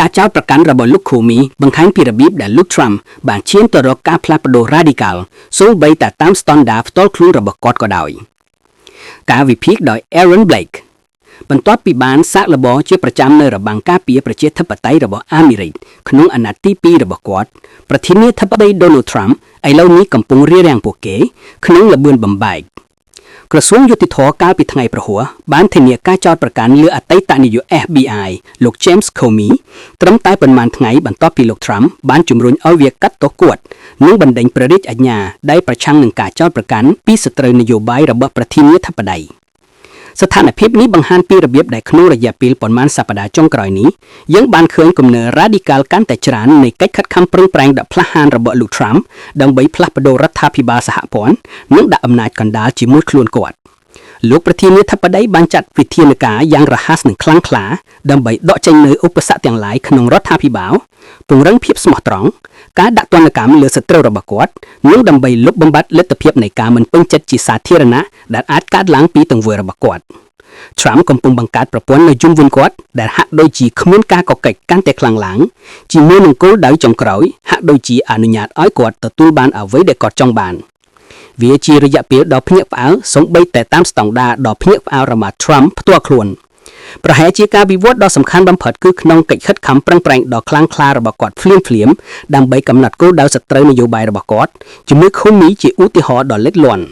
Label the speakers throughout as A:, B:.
A: ការចោទប្រកាន់របស់លោក Comey បង្ហាញពីរបៀបដែលលោក Trump បានឈានទៅរកការផ្លាស់ប្ដូរ radical សូម្បីតែតាមស្តង់ដារផ្ទាល់ខ្លួនរបស់គាត់ក៏ដោយការវិភាគដោយ Aaron Blake បន្ទាប់ពីបានសាកល្បងជាប្រចាំនៅរបាំងការពារប្រជាធិបតេយ្យរបស់អាមេរិកក្នុងអាណត្តិទី2របស់គាត់ប្រធានាធិបតី Donald Trump ឥឡូវនេះកំពុងរារាំងពួកគេក្នុងល្បឿនបំបែកក្រសួងយុត្តិធម៌កាលពីថ្ងៃព្រហស្បតិ៍បានធានាការចោទប្រកាន់លើអតីតនាយក FBI លោក James Comey ត្រឹមតែប៉ុន្មានថ្ងៃបន្ទាប់ពីលោក Trump បានជំរុញឲ្យវាកាត់ទោសគាត់និងបណ្ដេញព្រះរាជអាជ្ញាដែលប្រឆាំងនឹងការចោទប្រកាន់ពីសត្រូវនយោបាយរបស់ប្រធានាធិបតីស្ថានភាពនេះបង្ហាញពីរបៀបដែលក្នុងរយៈពេលប៉ុន្មានសប្តាហ៍ចុងក្រោយនេះយើងបានឃើញគំនិត radical កាន់តែច្រើននៃកិច្ចខិតខំប្រឹងប្រែងដ៏ក្លាហានរបស់លោក Trump ដើម្បីផ្លាស់ប្ដូររដ្ឋាភិបាលសហព័ន្ធនិងដាក់អំណាចកណ្ដាលជាមួយខ្លួនគាត់លោកប្រធានាធិបតីបានចាត់វិធានការយ៉ាងរហ័សនិងខ្លាំងក្លាដើម្បីដកចេញនូវឧបសគ្គទាំងឡាយក្នុងរដ្ឋាភិបាលពង្រឹងភាពស្មោះត្រង់ការដាក់ទណ្ឌកម្មលើសត្រូវរបស់គាត់និងដើម្បីលុបបំបាត់លទ្ធភាពនៃការមិនពេញចិត្តជាសាធារណៈដែលអាចកើតឡើងពីទង្វើរបស់គាត់ Trump កំពុងបង្កើតប្រព័ន្ធនៅជុំវិញគាត់ដែលហាក់ដូចជាគ្មានការកកិច្ចកាន់តែខ្លាំងឡើងជាមួយនឹងគោលដៅចុងក្រោយហាក់ដូចជាអនុញ្ញាតឲ្យគាត់ទទួលបានអ្វីដែលគាត់ចង់បានវាជារយៈពេលដ៏ភ្ញាក់ផ្អើលសូម្បីតែតាមស្តង់ដារដ៏ភ្ញាក់ផ្អើលរបស់ Trump ផ្ទាល់ខ្លួនប្រហែលជាការវិវត្តដ៏សំខាន់បំផុតគឺក្នុងកិច្ចខិតខំប្រឹងប្រែងដ៏ខ្លាំងក្លារបស់គាត់ភ្លាមភ្លាមដើម្បីកំណត់គោលដៅសត្រូវនយោបាយរបស់គាត់ជាមួយ Comey ជាឧទាហរណ៍ដ៏លេចលាន់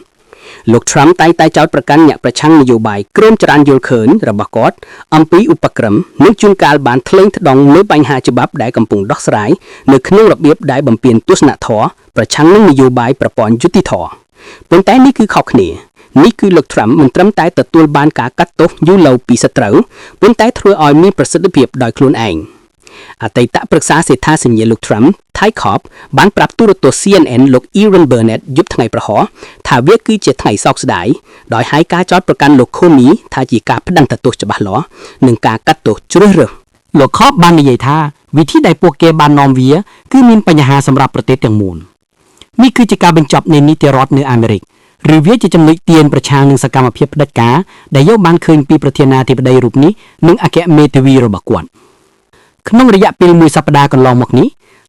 A: លោក Trump តែងតែចោទប្រកាន់អ្នកប្រឆាំងនយោបាយក្រុមចរានយល់ឃើញរបស់គាត់អំពីឧបក្រមនិងជួនកាលបានថ្លែងថ្ដង់លើបញ្ហាច្បាប់ដែលកំពុងដោះស្រាយនៅក្នុងរបៀបដែលបំពានទស្សនៈធម៌ប្រឆាំងនឹងនយោបាយប្រព័ន្ធយុត្តិធម៌ប៉ុន្តែនេះគឺខុសគ្នានេះគឺលោក Trump មិនត្រឹមតែទទួលបានការកាត់ទោសយូរលូវពីសត្រូវប៉ុន្តែធ្វើឲ្យមានប្រសិទ្ធភាពដោយខ្លួនឯងអតីតប្រឹក្សាសេដ្ឋាសញ្ញាលោក Trump Ty Cobb បានប្រាប់ទូរទស្សន៍ CNN លោក Erin Burnett យប់ថ្ងៃព្រហស្បតិ៍ថាវាគឺជាថ្ងៃសោកស្ដាយដោយហៅការចោទប្រកាន់លោក Comey ថាជាការផ្ដន្ទាទោសច្បាស់លាស់និងការកាត់ទោសជ្រើសរើស
B: លោកខបបាននិយាយថាវិធីដែលពួកគេបាននាំវាគឺមានបញ្ហាសម្រាប់ប្រទេសទាំងមូលនេះគឺជាការបញ្ចប់នៃនីតិរដ្ឋនៅអាមេរិកឬវាជាចំណុចទានប្រឆាំងនឹងសកម្មភាពផ្ដាច់ការដែលយកបានឃើញពីប្រធានាធិបតីរូបនេះនិងអគ្គមេធាវីរបស់គាត់ក្នុងរយៈពេលមួយសប្តាហ៍កន្លងមកនេះ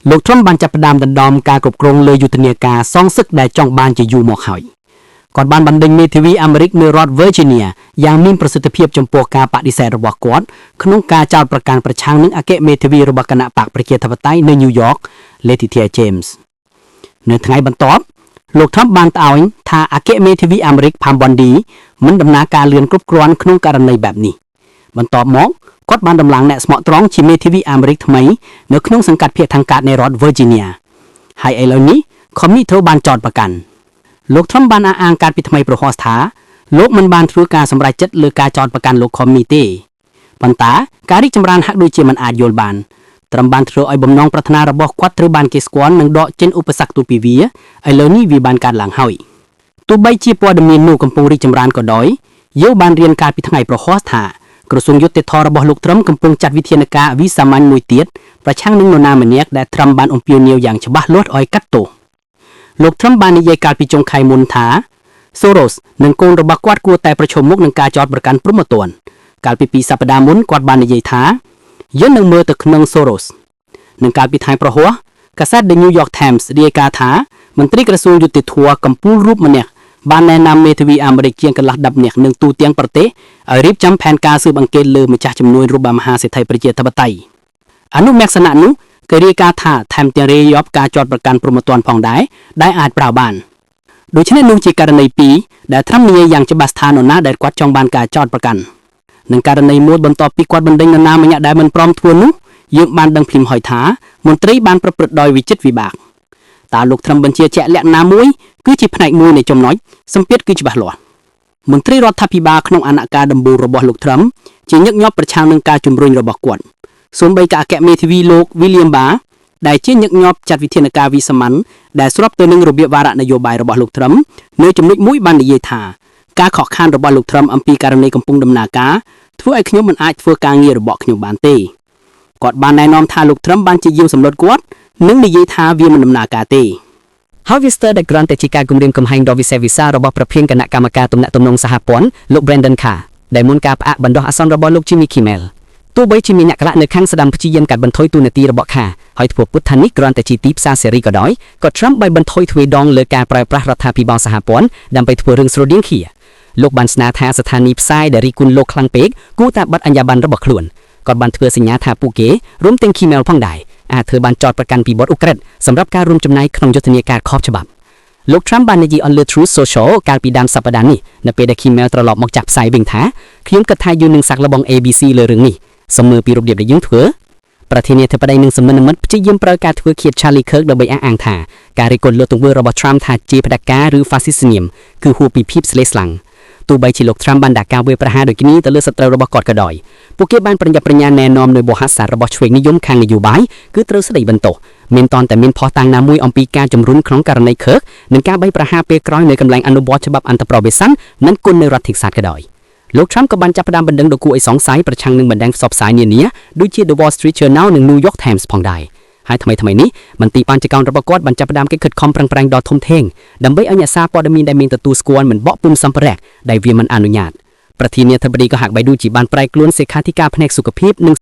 B: លោកទ្រំបានចាប់ផ្ដើមដណ្ដើមការគ្រប់គ្រងលើយុទ្ធនាការសងសឹកដែលចង់បានជាយូរមកហើយគាត់បានបណ្ដេញមេធាវីអាមេរិកនៅរដ្ឋ Virginia យ៉ាងមានប្រសិទ្ធភាពចំពោះការបដិសេធរបស់គាត់ក្នុងការចោទប្រកាន់ប្រឆាំងនឹងអគ្គមេធាវីរបស់គណបក្សប្រជាធិបតេយ្យនៅ New York Letitia James នៅថ្ងៃបន្ទាប់លោក Trump បានត្អូញថាអគ្គមេធាវីអាមេរិក Pam Bondi មិនដំណើរការលឿនគ្រប់គ្រាន់ក្នុងករណីបែបនេះបន្ទាប់មកគាត់បានដំឡើងអ្នកស្មោះត្រង់ជាមេធាវីអាមេរិកថ្មីនៅក្នុងសង្កាត់ភាគខាងកើតនៃរដ្ឋ Virginia ហើយឥឡូវនេះ Comey ត្រូវបានចោទប្រកាន់លោក Trump បានអះអាងកាលពីថ្ងៃព្រហស្បតិ៍ថាលោកមិនបានធ្វើការសម្រេចចិត្តលើការចោទប្រកាន់លោក Comey ទេប៉ុន្តែការរីកចម្រើនហាក់ដូចជាមិនអាចយល់បានត្រឹមបានធ្វើឲ្យបំណងប្រាថ្នារបស់គាត់ត្រូវបានគេស្គាល់និងដកចេញឧបសគ្គទូពីវាឥឡូវនេះវាបានកើតឡើងហើយទោះបីជាព័ត៌មាននោះកំពុងរីកចម្រើនក៏ដោយយើងបានរៀនកាលពីថ្ងៃព្រហស្បតិ៍ថាក្រសួងយុត្តិធម៌របស់លោកទ្រឹមកំពុងចាត់វិធានការវិសាមញ្ញមួយទៀតប្រឆាំងនឹងនរណាម្នាក់ដែលទ្រឹមបានអំពាវនាវយ៉ាងច្បាស់លាស់ឲ្យកាត់ទោសលោកទ្រឹមបាននិយាយកាលពីចុងខែមុនថា Soros និងកូនរបស់គាត់គួរតែប្រឈមមុខនឹងការចោទប្រកាន់ព្រហ្មទណ្ឌកាលពីពីរសប្តាហ៍មុនគាត់បាននិយាយថាយើងនឹងមើលទៅក្នុង Soros និងកាលពីថ្ងៃព្រហស្បតិ៍កាសែត The New York Times រាយការណ៍ថាមន្ត្រីក្រសួងយុត្តិធម៌កំពូលរូបម្នាក់បានណែនាំមេធាវីអាមេរិកជាងកន្លះ10នាក់នឹងទូទាំងប្រទេសឲ្យរៀបចំផែនការស៊ើបអង្កេតលើម្ចាស់ជំនួញរបស់មហាសេដ្ឋីប្រជាធិបតេយ្យអនុមក្សណៈនោះគេរាយការណ៍ថាថែមទាំងរាយរាប់ការចោទប្រកាន់ព្រហ្មទណ្ឌផងដែរដែលអាចប្រើបានដូច្នេះនោះជាករណីពីរដែលត្រាំនិយាយយ៉ាងច្បាស់ថានរណាដែលគាត់ចង់បានការចោទប្រកាន់និងករណីមួយបន្ទាប់ពីគាត់បណ្ដេញនរណាម្នាក់ដែលមិនព្រមធ្វើនោះយើងបានដឹងភ្លាមហើយថាមន្ត្រីបានប្រព្រឹត្តដោយវិចិត្រវិបាកតើលោកត្រឹមបញ្ជាជាក់លាក់ណាមួយគឺជាផ្នែកមួយនៃចំណុចសម្ពាធគឺច្បាស់លាស់មន្ត្រីរដ្ឋាភិបាលក្នុងអាណត្តិការដំបូងរបស់លោកត្រឹមជាញឹកញាប់ប្រឆាំងនឹងការជំរុញរបស់គាត់សូម្បីតែអគ្គមេធាវីលោក William Barr ដែលជាញឹកញាប់ចាត់វិធានការវិសាមញ្ញដែលស្របទៅនឹងរបៀបវារៈនយោបាយរបស់លោកត្រឹមនៅចំណុចមួយបាននិយាយថាការខកខានរបស់លោកត្រឹមអំពីករណីកំពុងដំណើរការធ្វើឲ្យខ្ញុំមិនអាចធ្វើការងាររបស់ខ្ញុំបានទេគាត់បានណែនាំថាលោកត្រឹមបានជាយាមសម្លុតគាត់និងនិយាយថាវាមិនដំណើរការទេ
C: ហើយវាស្ទើរតែគ្រាន់តែជាការគំរាមកំហែងដ៏វិសេសវិសាលរបស់ប្រធានគណៈកម្មការទំនាក់ទំនងសហព័ន្ធលោក Brendan Carr ដែលមុនការផ្អាកបណ្ដោះអាសន្នរបស់លោក Jimmy Kimmel ទោះបីជាមានអ្នកខ្លះនៅខាងស្ដាំព្យាយាមកាត់បន្ថយតួនាទីរបស់ខាហើយធ្វើពុតថានេះគ្រាន់តែជាទីផ្សារសេរីក៏ដោយក៏ Trump បានបន្ថយទ្វេដងលើការប្រើប្រាស់រដ្ឋាភិបាលសហព័ន្ធដើម្បីធ្វើរឿងស្រដៀងគ្នាលោកបានស្នើថាស្ថានីយ៍ផ្សាយដែលរិះគន់លោកខ្លាំងពេកគួរតែបិទអាជ្ញាប័ណ្ណរបស់ខ្លួនគាត់បានធ្វើសញ្ញាថាពួកគេរួមទាំង Kimmel ផងដែរអាចធ្វើបានចោទប្រកាន់ពីបទឧក្រិដ្ឋសម្រាប់ការរួមចំណែកក្នុងយុទ្ធនាការខុសច្បាប់លោក Trump បាននិយាយអនលើ Truth Social កាលពីដើមសប្តាហ៍នេះនៅពេលដែល Kimmel ត្រឡប់មកចាក់ផ្សាយវិញថាខ្ញុំគិតថាយើងនឹងសាកល្បង ABC លើរឿងនេះសូមមើលពីរបៀបដែលយើងធ្វើប្រធានាធិបតីនិងសមមិត្តព្យាយាមប្រើការធ្វើឃាត Charlie Kirk ដើម្បីអះអាងថាការរិះគន់លើទង្វើរបស់ Trump ថាជាផ្ដាច់ការឬហ្វាស៊ីសនិយមគឺហួសពីភាពស្លេកស្លាំងទោះបីជាលោក Trump បានដាក់ការវាយប្រហារដូចគ្នាទៅលើសត្រូវរបស់គាត់ក៏ដោយពួកគេបានប្រញាប់ប្រញាល់ណែនាំនៅវោហារសាស្ត្ររបស់ឆ្វេងនិយមខាងនយោបាយគឺត្រូវស្ដីបន្ទោសមានតន់តែមានភស្តុតាងណាមួយអំពីការជំរុញក្នុងករណី Kirk និងការបីប្រហារពេលក្រោយនៅកន្លែងអនុវត្តច្បាប់អន្តប្រវេសន៍និងគុណនៅរដ្ឋ Texas ក៏ដោយលោក Trump ក៏បានចាប់ផ្ដើមបណ្ដឹងដ៏គួរឲ្យសង្ស័យប្រឆាំងនឹងបណ្ដាញផ្សព្វផ្សាយនានាដូចជា The Wall Street Journal និង New York Times ផងដែរហើយថ្មីថ្មីនេះមន្ទីរបញ្ចកោណរបស់គាត់បានចាប់ផ្ដើមកិច្ចខិតខំប្រឹងប្រែងដ៏ធំធេងដើម្បីឲ្យអ្នកសារព័ត៌មានដែលមានទទួលស្គាល់មិនបកពុំសម្ភារៈដែលវាមិនអនុញ្ញាតប្រធានាធិបតីក៏ហាក់បីដូចជាបានប្រែខ្លួនសេខាធិការផ្នែកសុខភាពនិង